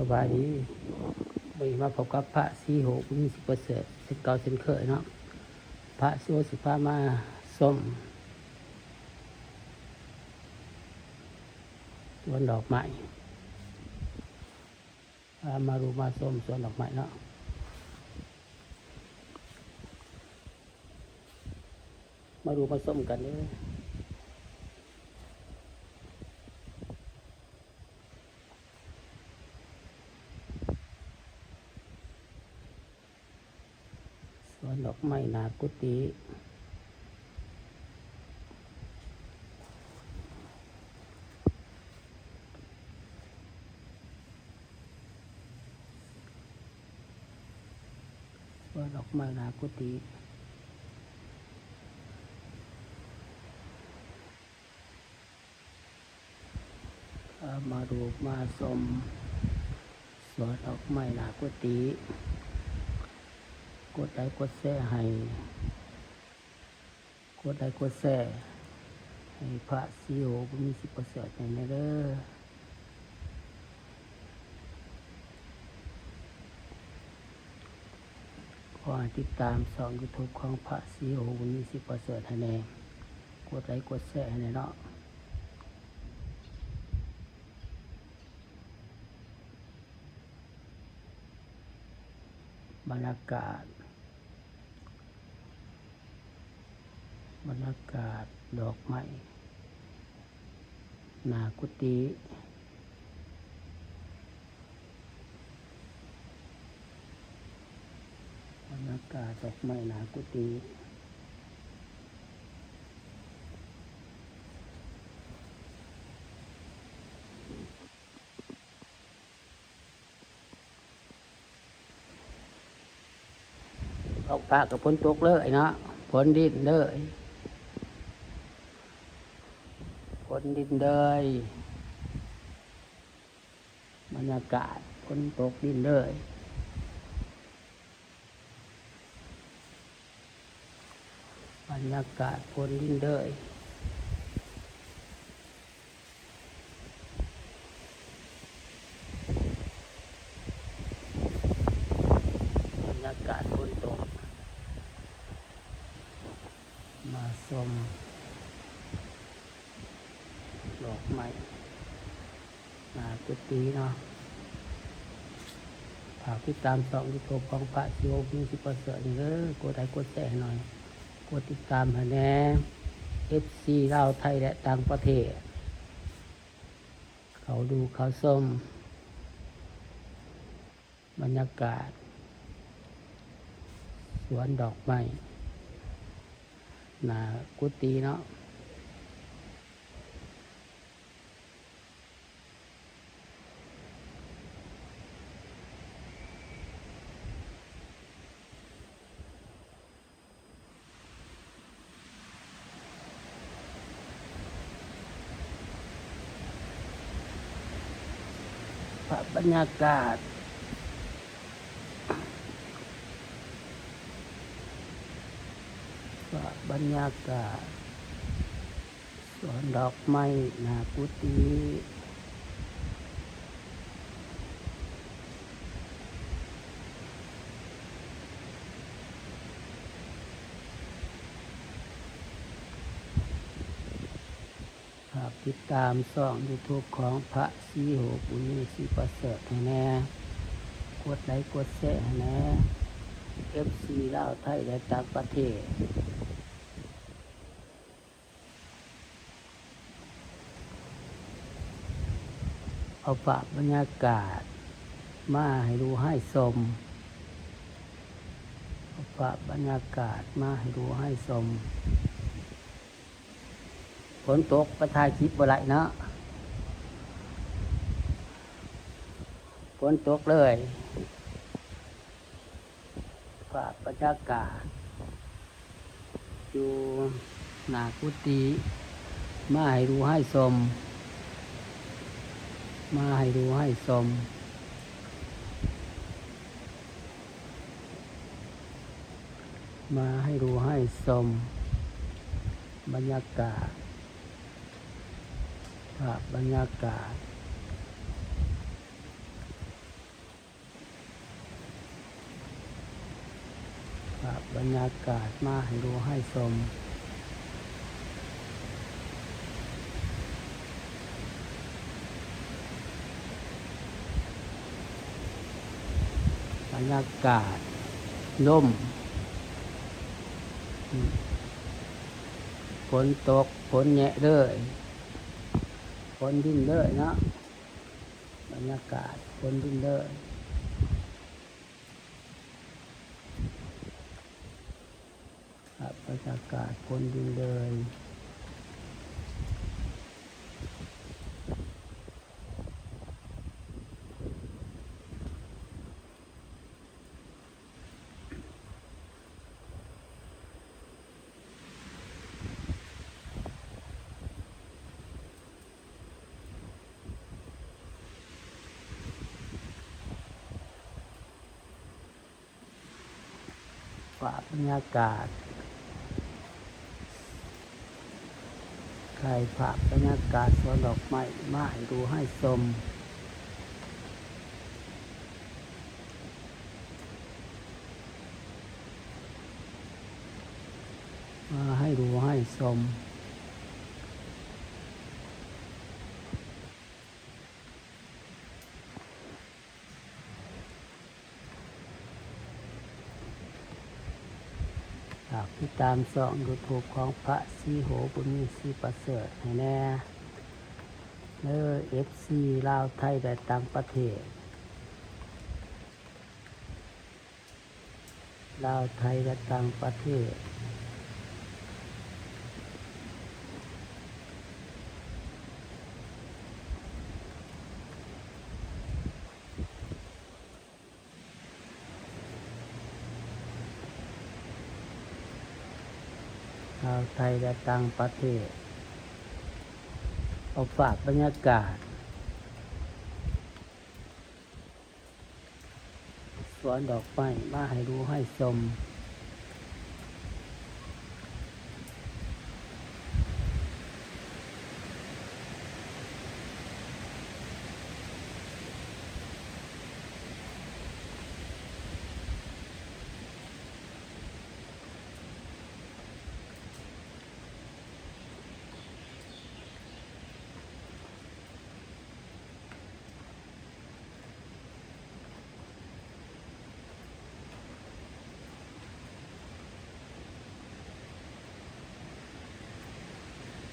ສະບາຍດີ ມື້ນີ້ມາພົບກັບພະສີໂຫ ບຸນມີ ສີປະເສີດ ເຊັ່ນເກົ່າເຊັ່ນເຄີຍເນາະ. ພະສີໂຫຊິພາມາຊົມສວນດອກໄມ້ ພາມາດູມາຊົມສວນດອກໄມ້ເນາະ. ມາດູມາຊົມກັນເດີ້. ສວນດອກໄມ້ໜ້າກຸຕິ ສວນດອກໄມ້ໜ້າກຸຕິ. ເອີ ມາດູມາຊົມສວນດອກໄມ້ໜ້າກຸຕິ ກົດໄລກົດແຊໃຫ້ ກົດໄລກົດແຊໃຫ້ພະສີໂຫ ບຸນມີ ສີປະເສີດແດ່ເດີ້. ຂໍໃຫ້ຕິດຕາມຊ່ອງຢູທູບຂອງພະສີໂຫ ບຸນມີ ສີປະເສີດໃຫ້ແດ່ ກົດໄລກົດແຊໃຫ້ແດ່ເນາະ. ບັນຍາກາດ ບັນຍາກາດດອກໄມ້ໜ້າກຸຕິ ບັນຍາກາດດອກໄມ້ໜ້າກຸຕິ. ອອກຟ້າກໍຝົນຕົກເລີຍເນາະ ຝົນດິນເລີຍ ຝົນດິນເລີຍ ບັນຍາກາດຝົນຕົກດິນເລີຍ. ບັນຍາກາດຝົນດິນເລີຍ ບັນຍາກາດຝົນຕົກ ມາຊົມດອກໄມ້ ໜ້າກຸຕິເນາະ. ຝາກຕິດຕາມຊ່ອງຢູທູບຂອງພະສີໂຫ ບຸນມີ ສີປະເສີດເດີ້ ກົດໄລກົດແຊໃຫ້ໜ່ອຍ ກົດຕິດຕາມໃຫ້ແດ່ ເອັຟຊີ ລາວ ໄທ ແລະ ຕ່າງປະເທດ ເຂົ້າດູເຂົ້າຊົມບັນຍາກາດສວນດອກໄມ້ໜ້າກຸຕິເນາະ. ພາບບັນຍາກາດ ພາບບັນຍາກາດ ສວນດອກໄມ້ໜ້າກຸຕິ ຝາກຕິດຕາມຊ່ອງຢູທູບຂອງພະສີໂຫ ບຸນມີ ສີປະເສີດໃຫ້ແດ່ ກົດໄລກົດແຊໃຫ້ແດ່ ເອັຟຊີ ລາວ ໄທ ແລະ ຕ່າງປະເທດ. ເອົາພາບບັນຍາກາດມາໃຫ້ດູໃຫ້ຊົມ ເອົາພາບບັນຍາກາດມາໃຫ້ດູໃຫ້ຊົມ. ຝົນຕົກໄປຖ່າຍຄລິບບໍ່ໄດ້ເນາະ ຝົນຕົກເລີຍ. ພາບບັນຍາກາດຢູ່ໜ້າກຸຕິ ມາໃຫ້ດູໃຫ້ຊົມ ມາໃຫ້ດູໃຫ້ຊົມ ມາໃຫ້ດູໃຫ້ຊົມ ບັນຍາກາດ ພາບບັນຍາກາດ. ບັນຍາກາດມາໃຫ້ດູໃຫ້ຊົມ. ບັນຍາກາດລົມ ຝົນຕົກ ຝົນແຍະເລີຍ ຝົນດິນເລີຍເນາະ. ບັນຍາກາດຝົນດິນເລີຍ. ພາບບັນຍາກາດຝົນດິນເລີຍ. ພາບບັນຍາກາດ ຖ່າຍພາບບັນຍາກາດສວນດອກໄມ້ມາໃຫ້ດູໃຫ້ຊົມ. ມາໃຫ້ດູໃຫ້ຊົມ. ຝາກຕິດຕາມຊ່ອງຢູທູບຂອງພະສີໂຫ ບຸນມີ ສີປະເສີດ ໃຫ້ແດ່ເດີ ເອັຟຊີ ລາວ ໄທ ແລະ ຕ່າງປະເທດ. ລາວ ໄທ ແລະ ຕ່າງປະເທດ. ລາວ ໄທ ແລະ ຕ່າງປະເທດ. ເອົາພາບບັນຍາກາດ ສວນດອກໄມ້ມາໃຫ້ດູໃຫ້ຊົມ.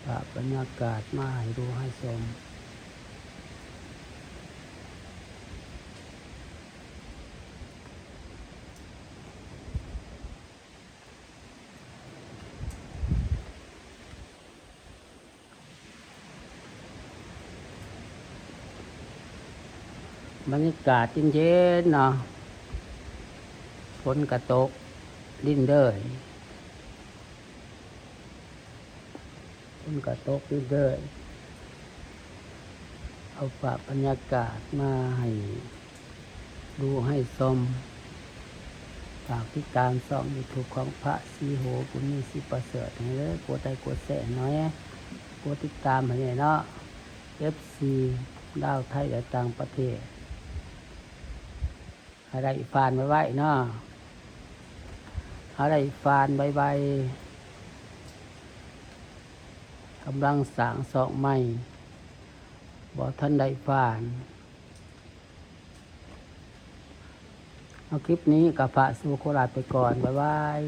ພາບບັນຍາກາດມາໃຫ້ດູໃຫ້ຊົມ. ບັນຍາກາດເຢັນໆເນາະ ຝົນກະຕົກ ດິນເດີຍ ຝົນກະຕົກ ດິນເດີຍ. ເອົາພາບບັນຍາກາດມາໃຫ້ ດູໃຫ້ຊົມ. ຝາກຕິດຕາມຊ່ອງຢູທູບຂອງພະສີໂຫ ບຸນມີ ສີປະເສີດ ໃຫ້ເດີ ກົດໄລກົດແຊໃຫ້ໜ່ອຍ ກົດຕິດຕາມໃຫ້ແດ່ເນາະ ເອັຟຊີ ລາວ ໄທ ແລະ ຕ່າງປະເທດ ໃຫ້ໄດ້ຟານໄວໆເນາະ ໃຫ້ໄດ້ຟານໄວໆ. ກຳລັງສ້າງຊ່ອງໃໝ່ ບໍ່ທັນໄດ້ຟານ. ເອົາ ຄລິບນີ້ກໍພະສີໂຫຂໍລາໄປກ່ອນ ບາຍບາຍ.